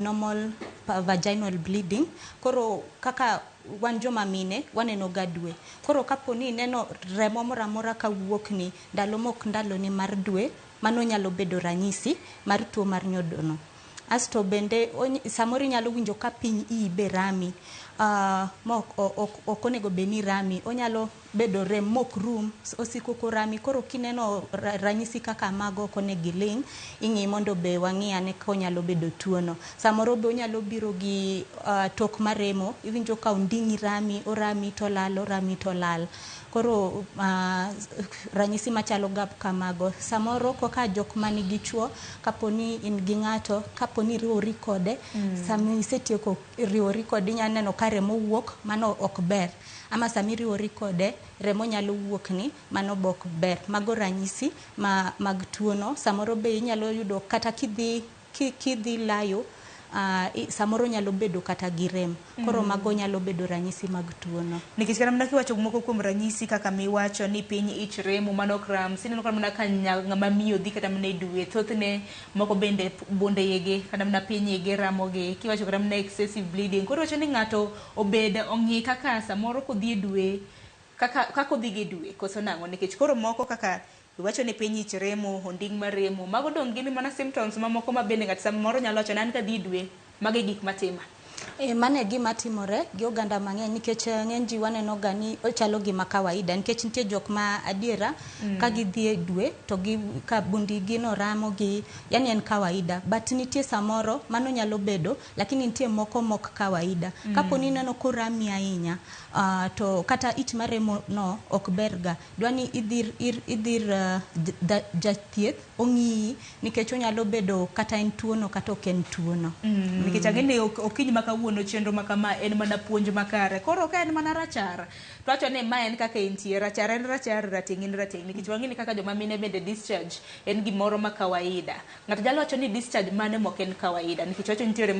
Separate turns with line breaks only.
Normal vaginal bleeding. Koro kaka wan joma mine waneno ga dwe. Koro kapo ni ineno remo moro amora kawuok ni ndalo mok ndaloni mar dwe, mano nyalo bedo ranyisi mar tuo mar nyodono. Asto bende samoro inyalo winjo ka piny iyi be rami, ma ok onego bed ni rami. Onyalo bedo rem mok rum, osiko korami. Koro kineno ranyisi kaka mago, ok onego iling', ing'i mondo be wang'i ane ka onyalo bedo tuo no. Samoro be onyalo biro gi tok maremo, iwinjo ka onding'i rami, orami tolal, orami tolal. Koro ranyisi machalo ga kamago. Samoro kaka jok manigi chuo, kapo ni in gi ng'ato, kapo ni iriwori kode, sama isetieko riwori kode inya neno ka remo wuok, mano ok ber. Ama sama iriwori kode, remo nyalo wuok ni, mano be ok ber. Mago ranyisi ma mag tuo no. Samoro be inyalo yudo kata kidhi layo, samoro nyalo bedo kata gi rem. Koro mago nyalo bedo ranyisi mag tuo no.
Nikech kata mana kiwacho moko kuom ranyisi kaka miwacho ni piny ich remo, mano cramps, ineno kata mana ka ng'ama miyo dhi kata mana e dwe, thothne moko bende bunde igi kata mana piny igi ramogi. Kiwacho kata mana excessive bleeding, koro iwacho ni ng'ato obed ong'i kaka samoro kodhi e dwe, kaka odhi gi dwe koso nang'o? Nikech koro moko kaka iwacho ni piny ich remo, onding' maremo, mago dong' gin mana symptoms mamoko ma bende ng'ato samoro nyalo wacho ni an kadhi e dwe, mago e gik matima.
E, mano e gima timore gi oganda mang'eny, nikech ng'eny ji waneno ga ni ochalo gima kawaida, nikech nitie jok ma adiera ka gidhi e dwe to gi ka bundi gi no ramo gi, yani en kawaida. But nitie samoro mano nyalo bedo, lakini nitie moko mok kawaida. Kapo ni ineno korami ahinya, to kata ich maremo no ok ber ga, dwa ni idhi ir jathieth ong'iyi, nikech onyalo bedo kata en tuono kata ok en tuono.
Nikech ang'e ni okinyi ma kawuono chenro ma kama en mana puonj makare. Koro ka en mana rachar, to wacho ni ma en kaka entie. Rachar en rachar, rateng' en rateng'. Nikech wang'e ni kaka joma mine bende discharge en gimoro ma kawaida. Ng'ato nyalo wacho ni discharge mane mok en kawaida? Nikech wacho nitiere